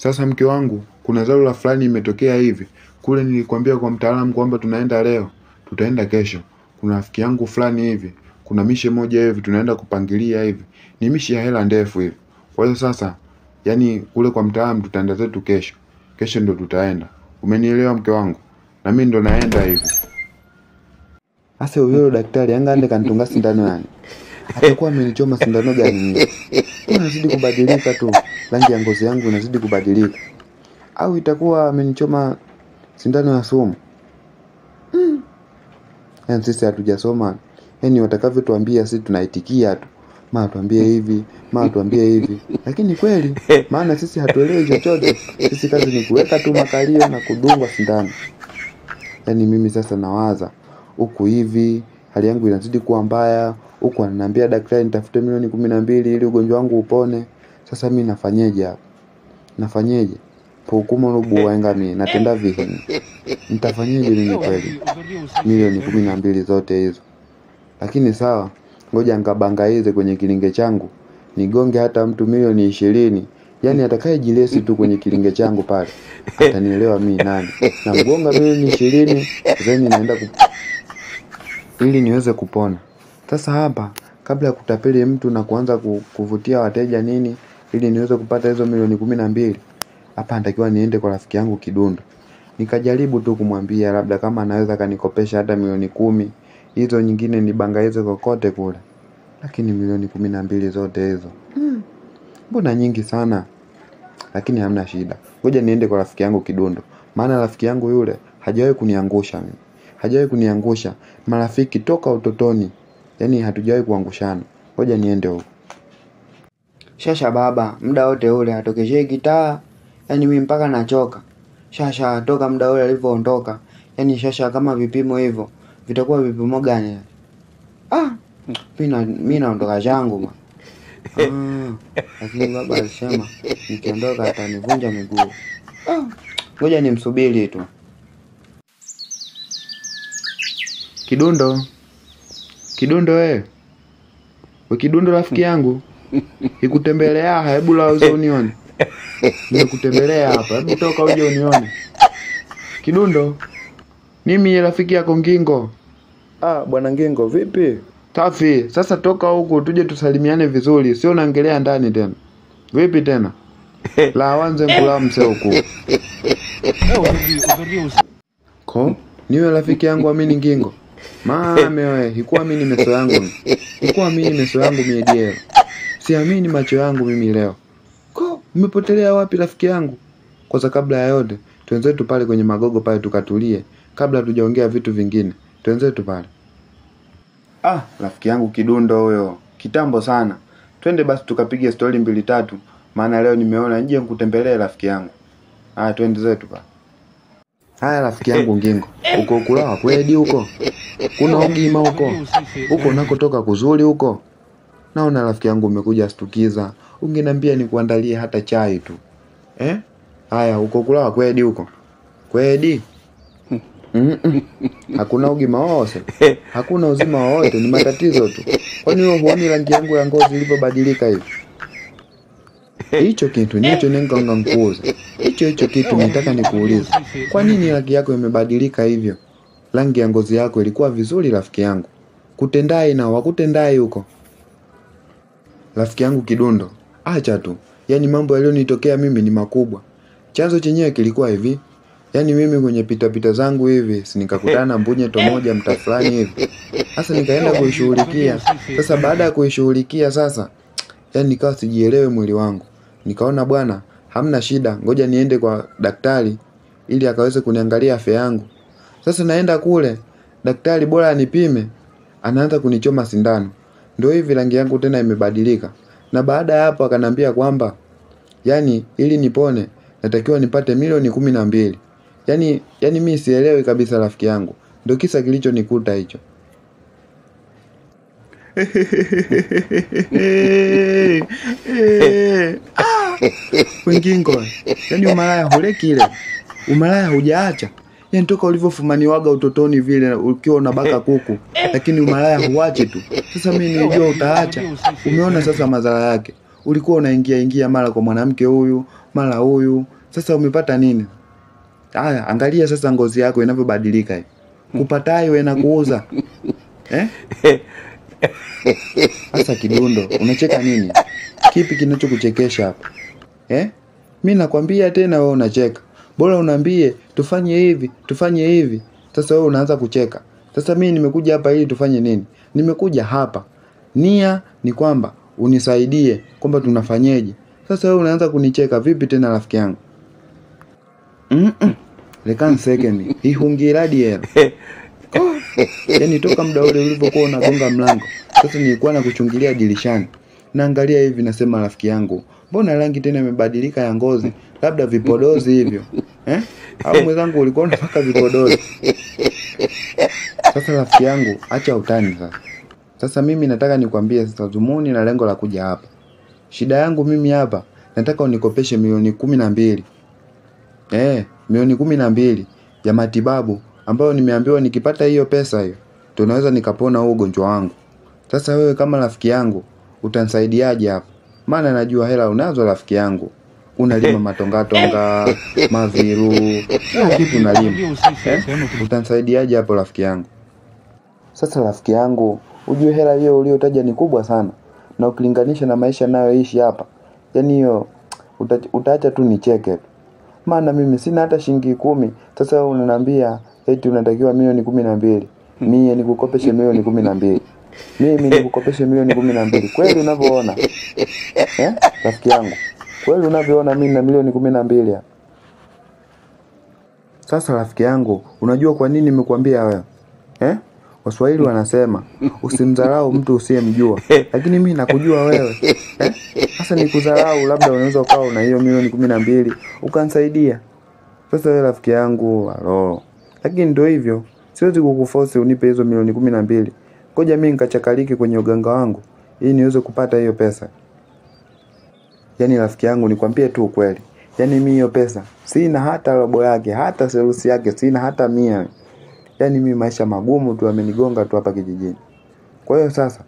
Sasa mke wangu, kuna dharura fulani imetokea hivi. Kule nilikwambia kwa mtaalamu kwamba tunaenda leo, tutaenda kesho. Kuna rafiki yangu fulani hivi, kuna mishe moja hivi tunaenda kupangilia hivi. Ni mishe ya hela ndefu hivi. Kwa hiyo sasa, yani kule kwa mtaalamu tutaenda zetu kesho. Kesho ndo tutaenda. Umenielewa mke wangu? Na mimi ndo naenda hivi. Asa huyo daktari anga kantunga sindano yani. Atakuwa amenichoma sindano gani mimi? Inazidi kubadilika tu. Rangi ya ngozi yangu inazidi kubadilika. Au itakuwa amenichoma sindano ya sumu. Yaani sisi hatujasoma. Yaani watakavyotuambia sisi tunaitikia tu. Ma tuambie hivi, ma tuambie hivi. Lakini kweli maana sisi hatuelewi chochote. Sisi kazi ni kuweka tu makalio na kudungwa sindano. Yaani mimi sasa nawaza huku hivi hali yangu inazidi kuwa mbaya, huku ananiambia daktari nitafute milioni 12 ili ugonjwa wangu upone. Sasa mimi nafanyeje hapa? Nafanyeje? Hukumu rubu waenga mimi natenda vipi? Nitafanyeje mimi kweli? Milioni 12 zote hizo. Lakini sawa, ngoja nikabangaize kwenye kilinge changu, nigonge hata mtu milioni 20. Yaani atakayejilesi tu kwenye kilinge changu pale atanielewa mimi nani. Na mgonga milioni 20 zeni naenda ili niweze kupona. Sasa hapa kabla ya kutapeli mtu na kuanza kuvutia wateja nini ili niweze kupata hizo milioni 12, hapa natakiwa niende kwa rafiki yangu Kidundo. Nikajaribu tu kumwambia labda kama anaweza kanikopesha hata milioni 10, hizo nyingine nibangaize kokote kule. Lakini milioni 12 zote hizo, mbona nyingi sana? Lakini hamna shida. Ngoja niende kwa rafiki yangu Kidundo. Maana rafiki yangu yule hajawahi kuniangusha mimi. Hajawahi kuniangusha. Marafiki toka utotoni. Yaani hatujawahi kuangushana. Ngoja niende huko. Shasha baba, muda wote ule hatokeshei kitaa. Yaani mimi mpaka nachoka. Shasha toka muda ule alivyoondoka. Yaani Shasha kama vipimo hivyo, vitakuwa vipimo gani? Ah, mimi naondoka zangu ma. Lakini baba alisema nikiondoka atanivunja miguu. Ngoja nimsubiri tu. Kidundo. Kidundo wewe. We Kidundo rafiki yangu. Nikutembelea, hebu la uzo unione. Nikutembelea hapa, hebu toka uje unione. Kidundo. Mimi rafiki yako Ngingo. Ah, bwana Ngingo vipi? Safi. Sasa toka huku tuje tusalimiane vizuri, sio naangalia ndani tena. Vipi tena? La wanze nkula mse huku. Ko, niwe rafiki yangu amini Ngingo. Mame we, hikuamini meso yangu. Hikuamini meso yangu mimi leo. Siamini macho yangu mimi leo. Ko, umepotelea wapi rafiki yangu? Kwanza kabla ya yote, twenzetu pale kwenye magogo pale tukatulie kabla tujaongea vitu vingine. Twenzetu pale. Ah, rafiki yangu Kidundo huyo, kitambo sana. Twende basi tukapige story 2 3, maana leo nimeona nje nikutembelee rafiki yangu. Ah, twende zetu pale. Haya rafiki yangu Ngingo, uko kulawa kweli huko? Kuna ugima huko? Huko unakotoka kuzuri huko? Naona rafiki yangu umekuja stukiza. Ungeniambia nikuandalie hata chai tu. Eh? Haya, uko kulawa kweli huko? Kweli? Hakuna ugima wote. Hakuna uzima wote, ni matatizo tu. Kwani wewe huoni rangi yangu ya ngozi ilivyobadilika hivi? Hicho kitu nicho nengonga nkuuza. Hicho kitu nitaka nikuulize. Kwa nini rangi yako imebadilika hivyo? Rangi ya ngozi yako ilikuwa vizuri rafiki yangu. Kutendai na wakutendai huko. Rafiki yangu Kidundo, acha tu. Yaani mambo yaliyonitokea mimi ni makubwa. Chanzo chenyewe kilikuwa hivi. Yaani mimi kwenye pita zangu hivi, si nikakutana na mbunyeto moja mtaa fulani hivi. Sasa nikaenda kuishughulikia. Sasa baada ya kuishughulikia sasa, yaani nikawa sijielewe mwili wangu. Nikaona bwana, hamna shida, ngoja niende kwa daktari ili akaweze kuniangalia afya yangu. Sasa naenda kule, daktari bora anipime, anaanza kunichoma sindano. Ndio hivi rangi yangu tena imebadilika. Na baada ya hapo akanambia kwamba yani ili nipone natakiwa nipate milioni 12. Yaani mimi sielewi kabisa rafiki yangu. Ndio kisa kilichonikuta hicho. Wengingo. Yaani umalaya huleki ile. Umalaya hujaacha. Yaani toka ulivyofumaniwaga utotoni vile ukiwa unabaka kuku, lakini umalaya huachi tu. Sasa mimi nilijua utaacha. Umeona sasa madhara yake. Ulikuwa unaingia ingia mara kwa mwanamke huyu, mara huyu. Sasa umepata nini? Haya, angalia sasa ngozi yako inavyobadilika hivi. Kupatayo inakuuza. Eh? Sasa Kidundo, unacheka nini? Kipi kinachokuchekesha hapa? Eh? Mimi nakwambia tena wewe unacheka. Bora unaambie tufanye hivi, tufanye hivi. Sasa wewe unaanza kucheka. Sasa mimi nimekuja hapa ili tufanye nini? Nimekuja hapa. Nia ni kwamba unisaidie kwamba tunafanyeje. Sasa wewe unaanza kunicheka vipi tena rafiki yangu? Lekan second. Ihungiradi hela. Oh, yaani toka muda ule ulivyokuwa unagonga mlango. Sasa nilikuwa nakuchungilia dirishani. Naangalia hivi nasema rafiki yangu, mbona rangi tena imebadilika ya ngozi? Labda vipodozi hivyo. Eh? Au mwenzangu ulikuwa unapaka vipodozi. Sasa rafiki yangu, acha utani sasa. Sasa mimi nataka nikwambie sasa dhumuni na lengo la kuja hapa. Shida yangu mimi hapa, nataka unikopeshe milioni 12. Milioni 12 ya matibabu ambayo nimeambiwa nikipata hiyo pesa hiyo tunaweza nikapona huu ugonjwa wangu. Sasa wewe kama rafiki yangu utanisaidiaje hapa? Maana najua hela unazo rafiki yangu. Unalima matongatonga, maviru, kila kitu unalima. Utanisaidiaje hapo rafiki yangu? Sasa rafiki yangu, ujue hela hiyo uliyotaja ni kubwa sana. Na ukilinganisha na maisha nayoishi hapa, yaani hiyo utaacha tu nicheke tu. Maana mimi sina hata shilingi 10. Sasa wewe unaniambia eti unatakiwa milioni 12. Mie nikukopeshe milioni 12. Mimi nikukopeshe milioni 12. Kweli unavyoona? Rafiki yangu. Kweli unavyoona mimi na milioni 12 hapa? Sasa rafiki yangu, unajua kwa nini nimekuambia wewe? Waswahili wanasema usimdharau mtu usiyemjua. Lakini mimi nakujua wewe. Sasa nikudharau, labda unaweza ukawa una hiyo milioni 12 ukanisaidia. Sasa wewe rafiki yangu, alo. Lakini ndio hivyo, siwezi kukuforce unipe hizo milioni 12. Ngoja mimi nikachakalike kwenye uganga wangu ili niweze kupata hiyo pesa. Yaani rafiki yangu nikwambie tu ukweli. Yaani mimi hiyo pesa sina hata robo yake, hata serusi yake, sina hata 100. Yaani mimi maisha magumu tu amenigonga tu hapa kijijini. Kwa hiyo sasa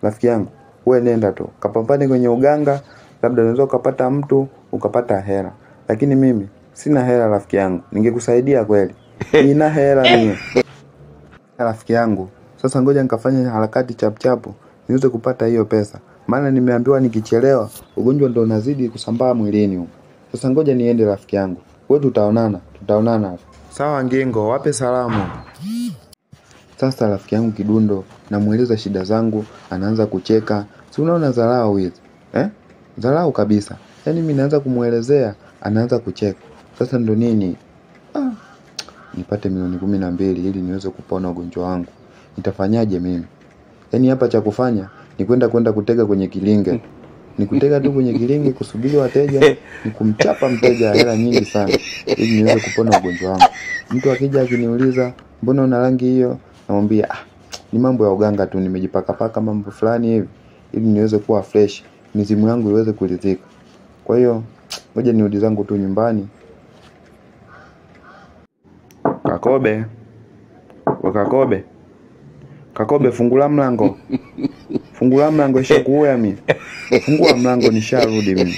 rafiki yangu, wewe nenda tu kapambane kwenye uganga, labda unaweza ukapata mtu, ukapata hela. Lakini mimi sina hela rafiki yangu. Ningekusaidia kweli. Nina hela mimi. Rafiki yangu, sasa ngoja nikafanye harakati chap chapu niweze kupata hiyo pesa. Maana nimeambiwa nikichelewa ugonjwa ndio unazidi kusambaa mwilini huko. Sasa ngoja niende rafiki yangu. Wewe tutaonana, tutaonana. Sawa Ngingo, wape salamu. Sasa rafiki yangu Kidundo namueleza shida zangu, anaanza kucheka. Si unaona dharau hizi? Dharau kabisa. Yaani mimi naanza kumuelezea, anaanza kucheka. Sasa ndo nini? Nipate milioni 12 ili niweze kupona ugonjwa wangu. Nitafanyaje mimi? Yaani hapa cha kufanya ni kwenda kutega kwenye kilinge. Ni kutega tu kwenye kilinge kusubiri wateja, ni kumchapa mteja hela nyingi sana ili niweze kupona ugonjwa wangu. Mtu akija akiniuliza, "Mbona una rangi hiyo?" Namwambia, ni mambo ya uganga tu, nimejipaka paka mambo fulani hivi ili niweze kuwa fresh, mizimu yangu iweze kuridhika. Kwa hiyo ngoja nirudi zangu tu nyumbani. Kakobe. Kakobe. Kakobe, fungula mlango. Fungula mlango ishakuoya mimi. Fungua mlango nisharudi mimi.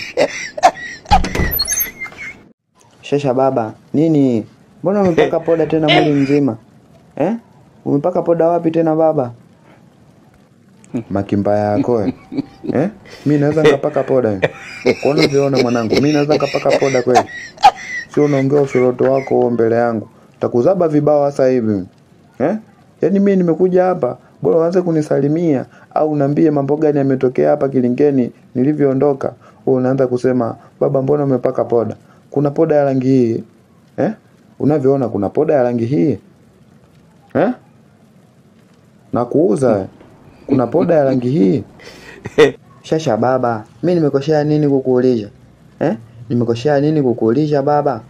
Shasha baba, nini? Mbona umepaka poda tena mwili mzima? Umepaka poda wapi tena baba? Makimba yako. Mimi naweza nikapaka poda. Kwa unavyoona mwanangu, mimi naweza nikapaka poda kweli? Sio unaongea usoroto wako mbele yangu. Takuzaba vibao sasa hivi. Yaani mimi nimekuja hapa, bora uanze kunisalimia au uniambie mambo gani yametokea hapa Kilingeni nilivyoondoka. Wewe unaanza kusema, "Baba mbona umepaka poda? Kuna poda ya rangi hii." Unavyoona kuna poda ya rangi hii? Na kuuza. Kuna poda ya rangi hii? Shasha baba, mimi nimekosea nini kukuuliza? Nimekosea nini kukuuliza baba?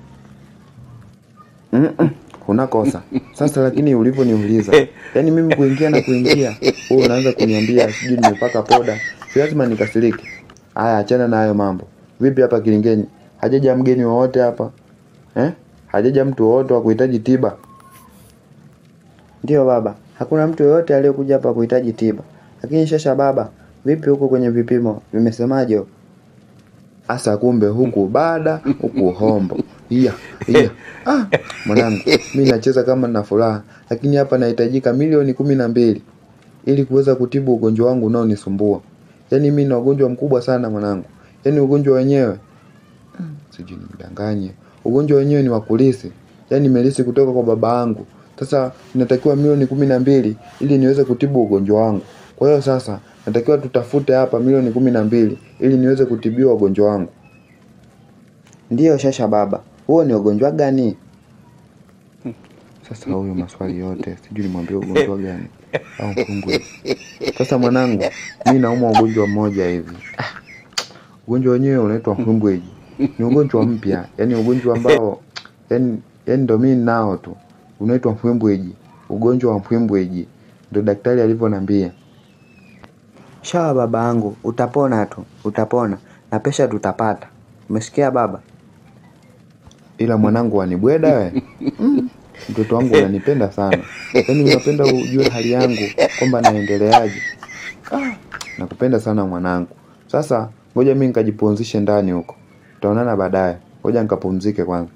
Unakosa. Sasa lakini ulivyoniuliza, yaani mimi kuingia na kuingia, wewe unaanza kuniambia sijui nimepaka poda. Si lazima nikasirike. Haya, achana na hayo mambo. Vipi hapa Kilingeni? Hajaja mgeni wowote hapa? Hajaja mtu wowote wa kuhitaji tiba? Ndio baba, hakuna mtu yoyote aliyekuja hapa kuhitaji tiba. Lakini Shasha baba, vipi huko kwenye vipimo? Vimesemaje? Asa kumbe huku bada, huku hombo. Iya, iya. Ah, mwanangu, mi nacheza kama na furaha, lakini hapa nahitajika milioni 12 ili kuweza kutibu ugonjwa wangu unaonisumbua. Yaani mi na ugonjwa mkubwa sana mwanangu. Yaani ugonjwa wenyewe sijui nimdanganye. Ugonjwa wenyewe ni wa kulisi. Yaani nimelisi kutoka kwa baba yangu. Sasa natakiwa milioni 12 ili niweze kutibu ugonjwa wangu. Kwa hiyo sasa natakiwa tutafute hapa milioni 12 ili niweze kutibiwa ugonjwa wangu. Ndiyo Shasha baba, huo ni ugonjwa gani? Sasa huyo maswali yote sijui nimwambie ugonjwa gani au mkungwi. Sasa mwanangu, mi naumwa ugonjwa mmoja hivi. Ugonjwa wenyewe unaitwa mkungweji. Ni ugonjwa mpya, yani ugonjwa ambao yani ndo mimi nao tu. Unaitwa mfwimbweji. Ugonjwa wa mfwimbweji. Ndo daktari alivyoniambia. Shawa baba yangu, utapona tu, utapona na pesa tutapata. Umesikia baba? Ila mwanangu wanibweda we. Mtoto wangu unanipenda sana. Yaani unapenda ujue hali yangu kwamba naendeleaje. Nakupenda sana mwanangu. Sasa ngoja mimi nikajipumzishe ndani huko. Tutaonana baadaye. Ngoja nikapumzike kwanza.